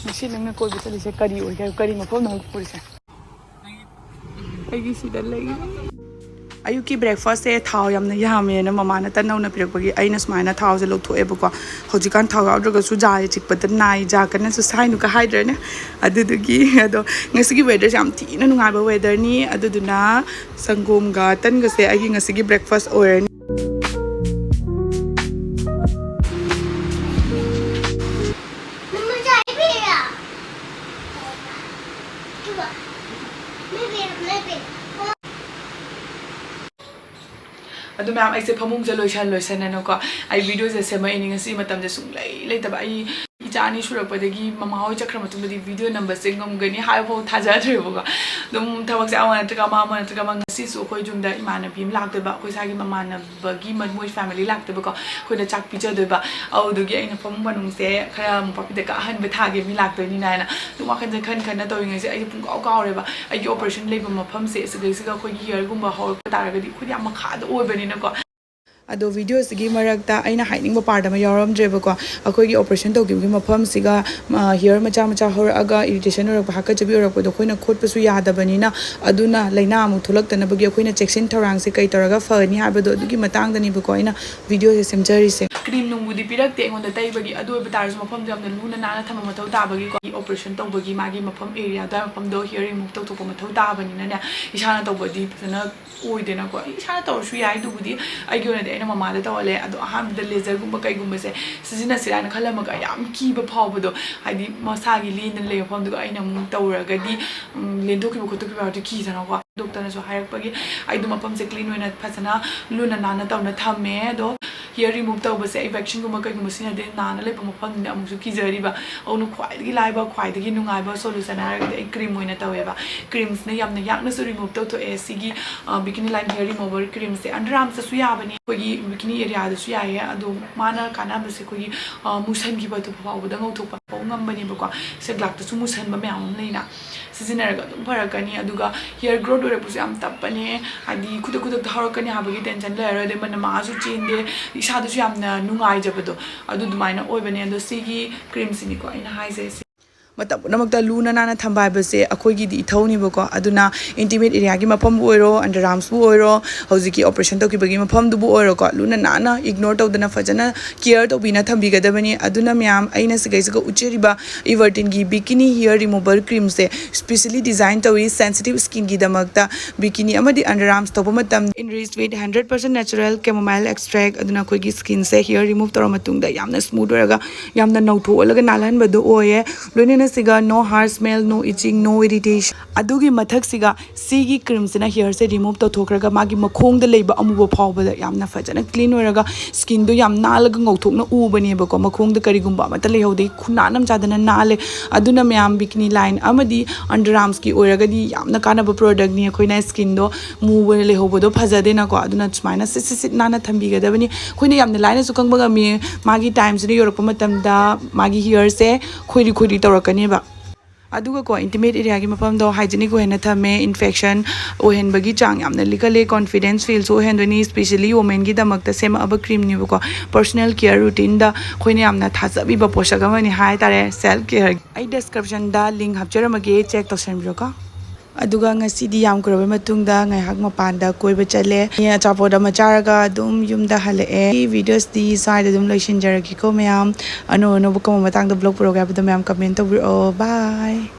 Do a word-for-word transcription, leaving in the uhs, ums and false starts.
ꯉꯁꯤ ꯅꯪꯅ ꯀꯣꯏꯕ ꯆꯠꯂꯤꯁꯦ ꯀꯔꯤ ꯑꯣꯏꯒꯦ? ꯀꯔꯤ ꯃꯐꯝꯗ ꯍꯧꯖꯤꯛ ꯄꯨꯔꯤꯁꯦ? ꯑꯩꯒꯤ ꯁꯤꯗ ꯂꯩ꯫ ꯑꯌꯨꯛꯀꯤ breakfastꯁꯦ ꯊꯥꯎ ꯌꯥꯝꯅ ꯌꯥꯝꯃꯦꯅ ꯃꯃꯥꯅ ꯇꯟ ꯅꯧꯅ ꯄꯤꯔꯛꯄꯒꯤ ꯑꯩꯅ ꯁꯨꯃꯥꯏꯅ ꯊꯥꯎꯁꯦ ꯂꯧꯊꯣꯛꯑꯦꯕꯀꯣ꯫ ꯍꯧꯖꯤꯛꯀꯥꯟ ꯊꯥꯎ ꯌꯥꯎꯗ꯭ꯔꯒꯁꯨ ꯖꯥꯁꯦ ꯆꯤꯛꯄꯗ ꯅꯥꯏ, ꯖꯥ ꯀꯟꯅꯁꯨ ꯁꯥꯏꯅꯨꯒ ꯍꯥꯏꯗ꯭ꯔꯅꯦ꯫ ꯑꯗꯨꯗꯨꯒꯤ ꯑꯗꯣ ꯉꯁꯤꯒꯤ weatherꯁꯦ ꯌꯥꯝ ꯊꯤꯅ ꯅꯨꯡꯉꯥꯏꯕ weatherꯅꯤ꯫ ꯑꯗꯨꯗꯨꯅ ꯁꯪꯒꯣꯝꯒ ꯇꯟꯒꯁꯦ ꯑꯩꯒꯤ ꯉꯁꯤꯒꯤ breakfast ꯑꯣꯏꯔꯅꯤ꯫ ꯑꯗꯨ ꯃꯌꯥꯝ, ꯑꯩꯁꯦ ꯐꯃꯨꯡꯁꯦ ꯂꯣꯏꯁꯟ ꯂꯣꯏꯁꯟꯅꯅꯀꯣ ꯑꯩ videoꯁꯦ ꯁꯦꯝꯃꯛꯏꯅꯤ꯫ ꯉꯁꯤ ꯃꯇꯝꯁꯦ ꯁꯨꯡꯂꯩ ꯂꯩꯇꯕ꯫ ꯑꯩ ꯏꯆꯥ ꯑꯅꯤ ꯁꯨꯔꯛꯄꯗꯒꯤ ꯃꯃꯥ ꯍꯣꯏ ꯆꯠꯈ꯭ꯔ ꯃꯇꯨꯡꯗꯗꯤ video ꯅꯝꯕꯁꯦ ꯉꯝꯒꯅꯤ ꯍꯥꯏꯕꯐꯥꯎ ꯊꯥꯖꯗ꯭ꯔꯦꯕꯀꯣ꯫ ꯑꯗꯨꯝ ꯊꯕꯛꯁꯦ ꯑꯃ ꯅꯠꯇ꯭ꯔꯒ ꯑꯃ, ꯑꯃ ꯅꯠꯇ꯭ꯔꯒ ꯑꯃ꯫ ꯉꯁꯤꯁꯨ ꯑꯩꯈꯣꯏ ꯌꯨꯝꯗ ꯏꯃꯥꯟꯅꯕꯤ ꯑꯃ ꯂꯥꯛꯇꯣꯏꯕ, ꯑꯩꯈꯣꯏ ꯏꯁꯥꯒꯤ ꯃꯃꯥꯟꯅꯕꯒꯤ ꯃ-, ꯃꯣꯏ family ꯂꯥꯛꯇꯣꯏꯕꯀꯣ꯫ ꯑꯩꯈꯣꯏꯅ ꯆꯥꯛ ꯄꯤꯖꯗꯣꯏꯕ꯫ ꯑꯗꯨꯗꯨꯒꯤ ꯑꯩꯅ ꯐꯃꯨꯡ ꯃꯅꯨꯡꯁꯦ ꯈꯔ ꯃꯣꯝꯄꯥꯛꯐꯤꯗꯛꯀ ꯑꯍꯟꯕ ꯊꯥꯒꯦ ꯃꯤ ꯂꯥꯛꯇꯣꯏꯅꯤꯅ ꯍꯥꯏꯅ ꯑꯗꯨꯝ ꯋꯥꯈꯜꯁꯦ ꯈꯟ ꯈꯟꯅ ꯇꯧꯔꯤꯉꯩꯁꯦ ꯑꯩꯁꯦ ꯄꯨꯡꯀꯥꯎ ꯀꯥꯎꯔꯦꯕ꯫ ꯑꯩꯒꯤ operation ꯂꯩꯕ ꯃꯐꯝꯁꯦ ꯁꯤꯗꯩꯁꯤꯒ ꯑꯩꯈꯣꯏꯒꯤ hairꯒꯨꯝꯕ ꯍꯧꯔꯛꯄ ꯇꯥꯔꯒꯗꯤ ꯑꯩꯈꯣꯏꯗꯤ ꯌꯥꯝ ꯃꯈꯥꯗ ꯑꯣꯏꯕꯅꯤꯅꯀꯣ꯫ ꯑꯗꯣ videoꯁꯤꯒꯤ ꯃꯔꯛꯇ ꯑꯩꯅ ꯍꯥꯏꯅꯤꯡꯕ part ꯑꯃ ꯌꯥꯎꯔꯝꯗ꯭ꯔꯦꯕꯀꯣ꯫ ꯑꯩꯈꯣꯏꯒꯤ operation ꯇꯧꯈꯤꯕꯒꯤ ꯃꯐꯝꯁꯤꯒ, ꯑ, hair ꯃꯆꯥ ꯃꯆꯥ ꯍꯧꯔꯛꯑꯒ irritation ꯑꯣꯏꯔꯛꯄ, ꯍꯥꯀꯠꯆꯕꯤ ꯑꯣꯏꯔꯛꯄꯗꯣ ꯑꯩꯈꯣꯏꯅ ꯈꯣꯠꯄꯁꯨ ꯌꯥꯗꯕꯅꯤꯅ ꯑꯗꯨꯅ ꯂꯥꯏꯅꯥ ꯑꯃꯨꯛ ꯊꯣꯛꯂꯛꯇꯅꯕꯒꯤ ꯑꯩꯈꯣꯏꯅ ꯆꯦꯛꯁꯤꯟ ꯊꯧꯔꯥꯡꯁꯦ ꯀꯩ ꯇꯧꯔꯒ ꯐꯒꯅꯤ ꯍꯥꯏꯕꯗꯣ ꯑꯗꯨꯒꯤ ꯃꯇꯥꯡꯗꯅꯦꯕꯀꯣ ꯑꯩꯅ videoꯁꯦ ꯁꯦꯝꯖꯔꯤꯁꯦ꯫ Cream ꯅꯨꯡꯕꯨꯗꯤ ꯄꯤꯔꯛꯇꯦ ꯑꯩꯉꯣꯟꯗ ꯇꯩꯕꯒꯤ, ꯑꯗꯨ ꯑꯣꯏꯕ ꯇꯥꯔꯁꯨ ꯃꯐꯝꯗꯣ ꯌꯥꯝꯅ ꯂꯨꯅ ꯅꯥꯟꯅ ꯊꯝꯕ ꯃꯊꯧ ꯇꯥꯕꯒꯤꯀꯣ꯫ Operation ꯇꯧꯕꯒꯤ ꯃꯥꯒꯤ ꯃꯐꯝ areaꯗ ꯃꯐꯝꯗꯣ hair remove ꯇꯧꯊꯣꯛꯄ ꯃꯊꯧ ꯇꯥꯕꯅꯤꯅꯅꯦ, ꯏꯁꯥꯅ ꯇꯧꯕꯗꯤ ꯐꯖꯅ ꯑꯣꯏꯗꯦꯅꯀꯣ꯫ ꯑꯩ ꯏꯁꯥꯅ ꯇꯧꯔꯁꯨ ꯌꯥꯏ, ꯑꯗꯨꯕꯨꯗꯤ ꯑꯩꯒꯤ ꯑꯣꯏꯅꯗꯤ ꯑꯩꯅ ꯃꯃꯥꯗ ꯇꯧꯍꯜꯂꯦ꯫ ꯑꯗꯣ ꯑꯍꯥꯟꯕꯗ laserꯒꯨꯝꯕ ꯀꯩꯒꯨꯝꯕꯁꯦ ꯁꯤꯖꯤꯟꯅꯁꯤꯔꯥꯅ ꯈꯜꯂꯝꯃꯒ ꯌꯥꯝ ꯀꯤꯕ ꯐꯥꯎꯕꯗꯣ, ꯍꯥꯏꯗꯤ ꯃꯁꯥꯒꯤ ꯂꯦꯡꯗꯅ ꯂꯩꯕ ꯃꯐꯝꯗꯨꯒ ꯑꯩꯅ ꯑꯃꯨꯛ ꯇꯧꯔꯒꯗꯤ, ꯎꯝ, ꯂꯦꯟꯊꯣꯛꯈꯤꯕ ꯈꯣꯠꯇꯣꯛꯈꯤꯕ ꯍꯥꯏꯕꯗꯤ ꯀꯤꯗꯅꯀꯣ꯫ Doctorꯅꯁꯨ ꯍꯥꯏꯔꯛꯄꯒꯤ ꯑꯩꯗꯣ ꯃꯐꯝꯁꯦ clean ꯑꯣꯏꯅ ꯐꯖꯅ ꯂꯨꯅ ꯅꯥꯟꯅ ꯇꯧꯅ ꯊꯝꯃꯦ꯫ ꯑꯗꯣ hair remove ꯇꯧꯕꯁꯦ ꯑꯩ waxingꯒꯨꯝꯕ ꯀꯩꯒꯨꯝꯕ ꯁꯤꯖꯤꯟꯅꯗꯦ, ꯅꯥꯟꯅ ꯂꯩꯕ ꯃꯐꯝꯅꯤꯅ ꯑꯃꯨꯛꯁꯨ ꯀꯤꯖꯔꯤꯕ꯫ ꯑꯗꯨꯅ ꯈ꯭ꯋꯥꯏꯗꯒꯤ ꯂꯥꯏꯕ, ꯈ꯭ꯋꯥꯏꯗꯒꯤ ꯅꯨꯡꯉꯥꯏꯕ solution ꯍꯥꯏꯔꯒꯗꯤ ꯑꯩ cream ꯑꯣꯏꯅ ꯇꯧꯋꯦꯕ꯫ Creamꯁꯤꯅ ꯌꯥꯝꯅ ꯌꯥꯡꯅꯁꯨ remove ꯇꯧꯊꯣꯛꯑꯦ꯫ ꯁꯤꯒꯤ, ꯑ, Bikini Line hair remover creamꯁꯦ Underarmsꯇꯁꯨ ꯌꯥꯕꯅꯤ, ꯑꯩꯈꯣꯏꯒꯤ bikini areaꯗꯁꯨ ꯌꯥꯏꯌꯦ꯫ ꯑꯗꯣ ꯃꯥꯅ ꯀꯥꯟꯅꯕꯁꯦ ꯑꯩꯈꯣꯏꯒꯤ, ꯑ, ꯃꯨꯁꯟꯈꯤꯕꯗꯨ ꯐꯥꯎꯕꯗ ꯉꯧꯊꯣꯛꯄ ꯐꯥꯎ ꯉꯝꯕꯅꯦꯕꯀꯣ꯫ ꯁꯦꯒ꯭ꯂꯥꯛꯇꯁꯨ ꯃꯨꯁꯟꯕ ꯃꯌꯥꯝ ꯑꯃ ꯂꯩꯅ, ꯁꯤꯖꯤꯟꯅꯔꯒ ꯑꯗꯨꯝ ꯐꯔꯛꯀꯅꯤ꯫ ꯑꯗꯨꯒ hair growth ꯑꯣꯏꯔꯛꯄꯁꯨ ꯌꯥꯝ ꯇꯞꯄꯅꯦ, ꯍꯥꯏꯗꯤ ꯈꯨꯗꯛ ꯈꯨꯗꯛꯇ ꯍꯧꯔꯛꯀꯅꯤ ꯍꯥꯏꯕꯒꯤ tension ꯂꯩꯔꯔꯣꯏ, ꯑꯗꯩ ꯃꯅꯝ ꯃꯍꯥꯁꯨ ꯆꯦꯟꯗꯦ, ꯏꯁꯥꯗꯁꯨ ꯌꯥꯝꯅ ꯅꯨꯡꯉꯥꯏꯖꯕꯗꯣ ꯑꯗꯨ ꯑꯗꯨꯃꯥꯏꯅ ꯑꯣꯏꯕꯅꯦ꯫ ꯑꯗꯣ ꯁꯤꯒꯤ creamꯁꯤꯅꯤꯀꯣ ꯑꯩꯅ ꯍꯥꯏꯖꯩꯁꯦ꯫ ꯃꯇꯝ ꯄꯨꯝꯅꯃꯛꯇ ꯂꯨꯅ ꯅꯥꯟꯅ ꯊꯝꯕ ꯍꯥꯏꯕꯁꯦ ꯑꯩꯈꯣꯏꯒꯤꯗꯤ ꯏꯊꯧꯅꯤꯕꯀꯣ꯫ ꯑꯗꯨꯅ ꯏꯟꯇꯤꯃꯦꯠ ꯑꯦꯔꯤꯌꯥꯒꯤ ꯃꯐꯝꯕꯨ ꯑꯣꯏꯔꯣ, ꯑꯟꯗꯔ ꯑꯥꯔꯝꯁꯄꯨ ꯑꯣꯏꯔꯣ, ꯍꯧꯖꯤꯛꯀꯤ ꯑꯣꯄꯔꯦꯁꯟ ꯇꯧꯈꯤꯕꯒꯤ ꯃꯐꯝꯗꯨꯕꯨ ꯑꯣꯏꯔꯣꯀꯣ, ꯂꯨꯅ ꯅꯥꯟꯅ ꯏꯒꯅꯣꯔ ꯇꯧꯗꯅ ꯐꯖꯅ ꯀꯤꯌꯔ ꯇꯧꯕꯤꯅ ꯊꯝꯕꯤꯒꯗꯕꯅꯤ꯫ ꯑꯗꯨꯅ ꯃꯌꯥꯝ, ꯑꯩꯅ ꯁꯤꯒꯩꯁꯤꯒ ꯎꯠꯆꯔꯤꯕ ꯏꯚꯔꯇꯤꯟꯒꯤ ꯕꯤꯀꯤꯅꯤ ꯍꯤꯌꯔ ꯔꯤꯃꯨꯚꯔ ꯀ꯭ꯔꯤꯝꯁꯦ ꯁ꯭ꯄꯤꯁꯦꯂꯤ ꯗꯤꯖꯥꯏꯟ ꯇꯧꯏ ꯁꯦꯟꯁꯤꯇꯤꯚ ꯁ꯭ꯀꯤꯟꯒꯤꯗꯃꯛꯇ꯫ ꯕꯤꯀꯤꯅꯤ ꯑꯃꯗꯤ ꯑꯟꯗꯔ ꯑꯥꯔꯝꯁ ꯇꯧꯕ ꯃꯇꯝ enriched with hundred percent natural chamomile extract, ꯑꯗꯨꯅ ꯑꯩꯈꯣꯏꯒꯤ ꯁ꯭ꯀꯤꯟꯁꯦ ꯍꯤꯌꯔ ꯔꯤꯃꯨꯚ ꯇꯧꯔ ꯃꯇꯨꯡꯗ ꯌꯥꯝꯅ ꯁ꯭ꯃꯨꯠ ꯑꯣꯏꯔꯒ ꯌꯥꯝꯅ ꯅꯧꯊꯣꯛꯍꯜꯂꯒ ꯅꯥꯜꯍꯟꯕꯗꯣ ꯑꯣꯏꯌꯦ꯫ ꯂꯣꯏꯅꯅ ꯁꯤꯒ no harsh smell, no itching, no irritation꯫ ꯑꯗꯨꯒꯤ ꯃꯊꯛꯁꯤꯒ ꯁꯤꯒꯤ ꯀ꯭ꯔꯤꯝꯁꯤꯅ ꯍꯤꯌꯔꯁꯦ ꯔꯤꯃꯨꯚ ꯇꯧꯊꯣꯛꯈ꯭ꯔꯒ ꯃꯥꯒꯤ ꯃꯈꯣꯡꯗ ꯂꯩꯕ ꯑꯃꯨꯕ ꯐꯥꯎꯕꯗ ꯌꯥꯝꯅ ꯐꯖꯅ ꯀ꯭ꯂꯤꯟ ꯑꯣꯏꯔꯒ ꯁ꯭ꯀꯤꯟꯗꯣ ꯌꯥꯝ ꯅꯥꯜꯂꯒ ꯉꯧꯊꯣꯛꯅ ꯎꯕꯅꯦꯕꯀꯣ꯫ ꯃꯈꯣꯡꯗ ꯀꯔꯤꯒꯨꯝꯕ ꯑꯃꯠꯇ ꯂꯩꯍꯧꯗꯦ, ꯈꯨꯅꯥꯟ ꯑꯃ ꯆꯥꯗꯅ ꯅꯥꯜꯂꯦ꯫ ꯑꯗꯨꯅ ꯃꯌꯥꯝ, ꯕꯤꯀꯤꯅꯤ ꯂꯥꯏꯟ ꯑꯃꯗꯤ ꯑꯟꯗꯔ ꯑꯥꯔꯝꯁꯀꯤ ꯑꯣꯏꯔꯒꯗꯤ ꯌꯥꯝꯅ ꯀꯥꯟꯅꯕ ꯄ꯭ꯔꯣꯗꯛꯅꯤ꯫ ꯑꯩꯈꯣꯏꯅ ꯁ꯭ꯀꯤꯟꯗꯣ ꯃꯨꯕ ꯂꯩꯍꯧꯕꯗꯣ ꯐꯖꯗꯦꯅꯀꯣ꯫ ꯑꯗꯨꯅ ꯁꯨꯃꯥꯏꯅ ꯁꯤꯠ ꯁꯤꯠ ꯁꯤꯠ ꯅꯥꯟꯅ ꯊꯝꯕꯤꯒꯗꯕꯅꯤ꯫ ꯑꯩꯈꯣꯏꯅ ꯌꯥꯝꯅ ꯂꯥꯏꯅꯁꯨ ꯈꯪꯕ ꯉꯝꯃꯤ, ꯃꯥꯒꯤ ꯇꯥꯏꯝꯁꯤꯅ ꯌꯧꯔꯛꯄ ꯃꯇꯝꯗ ꯃꯥꯒꯤ ꯍꯤꯌꯔꯁꯦ ꯈꯣꯏꯔꯤ ꯈꯣꯏꯔꯤ ꯇꯧꯔꯛꯀꯅꯦꯕ꯫ ꯑꯗꯨꯒꯀꯣ, ꯏꯟꯇꯤꯃꯦꯠ ꯑꯦꯔꯤꯌꯥꯒꯤ ꯃꯐꯝꯗꯣ ꯍꯥꯏꯖꯤꯅꯤꯛ ꯑꯣꯏꯍꯟꯅ ꯊꯝꯃꯦ, ꯏꯟꯐꯦꯛꯁꯟ ꯑꯣꯏꯍꯟꯕꯒꯤ ꯆꯥꯡ ꯌꯥꯝꯅ ꯂꯤꯛꯍꯜꯂꯦ, ꯀꯣꯟꯐꯤꯗꯦꯟꯁ ꯐꯤꯜꯁꯨ ꯑꯣꯏꯍꯟꯗꯣꯏꯅꯤ꯫ ꯁ꯭ꯄꯤꯁꯦꯂꯤ ꯋꯨꯃꯦꯟꯒꯤꯗꯃꯛꯇ ꯁꯦꯝꯃꯛꯑꯕ ꯀ꯭ꯔꯤꯝꯅꯦꯕꯀꯣ꯫ ꯄꯔꯁꯣꯅꯦꯜ ꯀꯤꯌꯔ ꯔꯨꯇꯤꯟꯗ ꯑꯩꯈꯣꯏꯅ ꯌꯥꯝꯅ ꯊꯥꯖꯕꯤꯕ ꯄꯣꯠꯁꯛ ꯑꯃꯅꯤ ꯍꯥꯏꯇꯥꯔꯦ, ꯁꯦꯜꯐ ꯀꯤꯌꯔ꯫ ꯑꯩ ꯗꯤꯁꯀ꯭ꯔꯤꯞꯁꯟꯗ ꯂꯤꯡ ꯍꯥꯞꯆꯔꯝꯃꯒꯦ, ꯆꯦꯛ ꯇꯧꯁꯟꯕꯤꯔꯣꯀꯣ꯫ ꯑꯗꯨꯒ ꯉꯁꯤꯗꯤ ꯌꯥꯝ ꯀꯨꯏꯔꯕ ꯃꯇꯨꯡꯗ ꯉꯥꯏꯍꯥꯛ ꯃꯄꯥꯟꯗ ꯀꯣꯏꯕ ꯆꯠꯂꯦ꯫ ꯑꯆꯥꯄꯣꯠ ꯑꯃ ꯆꯥꯔꯒ ꯑꯗꯨꯝ ꯌꯨꯝꯗ ꯍꯜꯂꯛꯑꯦ꯫ ꯚꯤꯗꯤꯑꯣꯁꯇꯤ ꯁ꯭ꯋꯥꯏꯗ ꯑꯗꯨꯝ ꯂꯣꯏꯁꯤꯟꯖꯔꯒꯦꯀꯣ ꯃꯌꯥꯝ꯫ ꯑꯅꯧ ꯑꯅꯧꯕ ꯀꯔꯝꯕ ꯃꯇꯥꯡꯗ ꯕ꯭ꯂꯣꯒ ꯄꯨꯔꯛꯑꯣꯒꯦ ꯍꯥꯏꯕꯗꯣ ꯃꯌꯥꯝ ꯀꯃꯦꯟ ꯇꯧꯕꯤꯔꯛꯑꯣ꯫ ꯕꯥꯏ꯫